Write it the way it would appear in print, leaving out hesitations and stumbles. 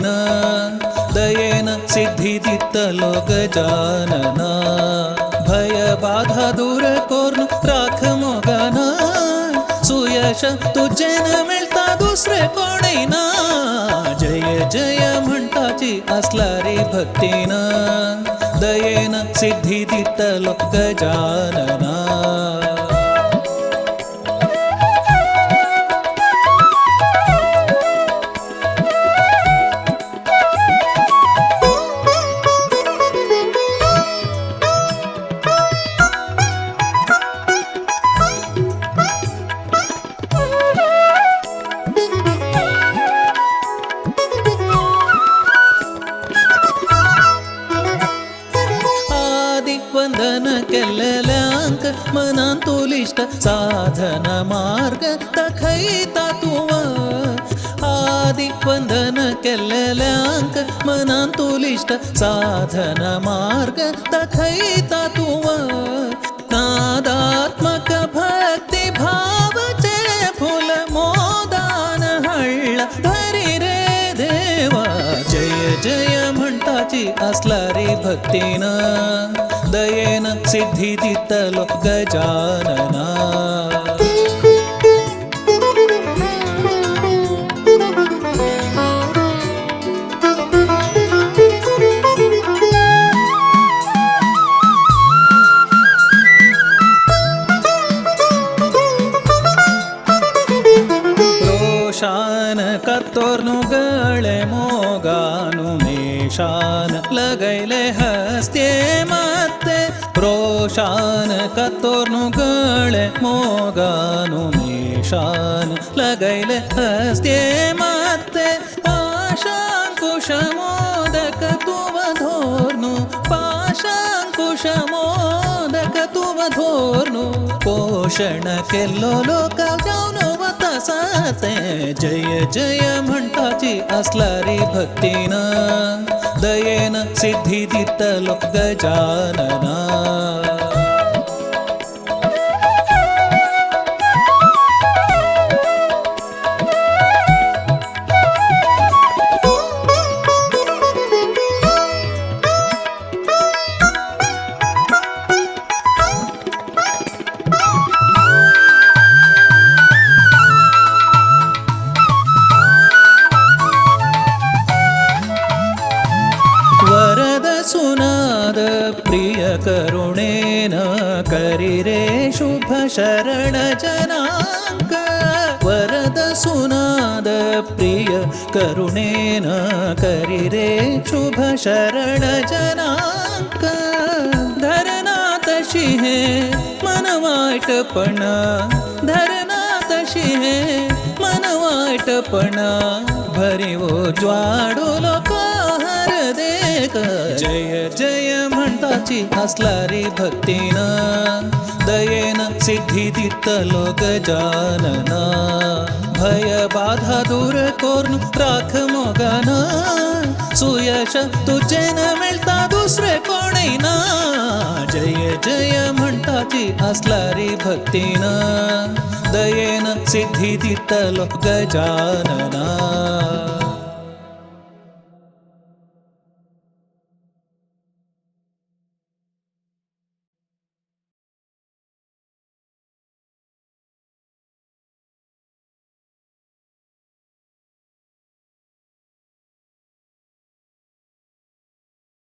भक्तीन दयेन सिद्धी दितलो गजानना भय बाधा दूर करून राख मोगान सुयश तुजेन मेळता दुसरे कोणय ना जय जय म्हणटाची असला रे भक्तीन दयेन सिद्धी दितलो गजानना। वंदन केल्ल्यांक मनान तुलिश्ट साधन मार्ग दाखयता तूं आदि वंदन केल्ल्यांक मनान तुलिश्ट साधन मार्ग दाखयता तूं नादात्मक भक्ती भावचे फुल मोदान हाडला धरी रे देवा जय जय म्हणटाची असला रे भक्तीन दयेन सिद्धी दितलो गजानना। रोशान कतोर्नु गळे मोगानु मेषान लगैले हस्ते माते रोशान कतोर्नु गळे मोगानु मेषान लगैले हस्ते माते पाशांकुश मोदक तुव धोर्नु पाशांकुश मोदक तुव धोर्नु पोषण केल्लो लोक जावन वता साते जय जय म्हणटाची असला रे भक्तीन दयेन सिद्धी दितलो गजानना। वरद सुनाद प्रिय करुणेन करी रे शुभ शरण जनांक वरद सुनाद प्रिय करुणेन करी रे शुभ शरण जनांक धरना तशी हे मन वाईटपण धरना तशी हे मन वाईटपण भरीव ज्वाडो लोक देख जय जय म्हणटाची असला रे भक्तीन दयेन सिद्धी दितलो गजानना भय बाधा दूर करून राख मोगान सुयश तुजेन मेळता दुसरे कोणय ना जय जय म्हणटाची असला रे भक्तीन दयेन सिद्धी दितलो गजानना।